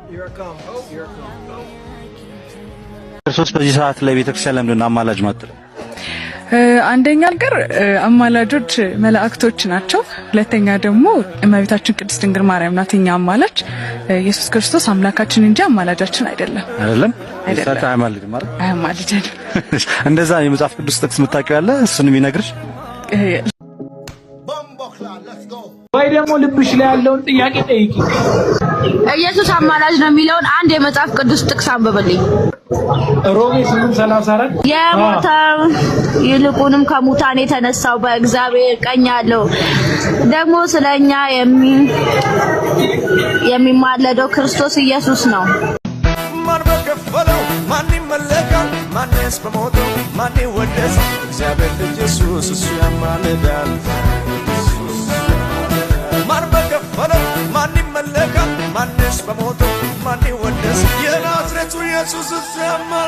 Here I come. Here I come. ክርስቶስ በዚህ ሰዓት ላይ ቤተክርስቲያን ለምንድን ነው አማላጅ ማትለው? አንደኛ ነገር አማላጆች መላእክቶች ናቸው። ሁለተኛ ደግሞ እመቤታችን ቅድስት ድንግል ማርያም ናት የኛ አማላጅ። ኢየሱስ ክርስቶስ አምላካችን እንጂ አማላጃችን አይደለም። አይደለም? አይደለም። እሳቸው አያማልድም አይደል? አያማልደንም። እንደዛ የመጽሐፍ ቅዱስ ጥቅስ የምታውቂው ያለ እሱን የሚነግርሽ? ወይ ደግሞ ልብሽ ላይ ያለውን ጥያቄ ጠይቂ። ኢየሱስ አማላጅ ነው የሚለውን አንድ የመጽሐፍ ቅዱስ ጥቅስ አንብብልኝ። ሮሜ 8:34። የሞተው ይልቁንም ከሙታን የተነሳው በእግዚአብሔር ቀኝ ያለው ደግሞ ስለኛ የሚማለደው ክርስቶስ ኢየሱስ ነው። ማን በከፈለው ማን ይመለካል? ማንስ በሞተው ማን ይወደስ? እግዚአብሔር ልጅ ኢየሱስ እሱ ያማልዳል። ማን በከፈለው ማን ይመለካል? ማንስ በሞተው ማን ይወደስ? የናዝሬቱ ኢየሱስ እሱ ያማልዳል።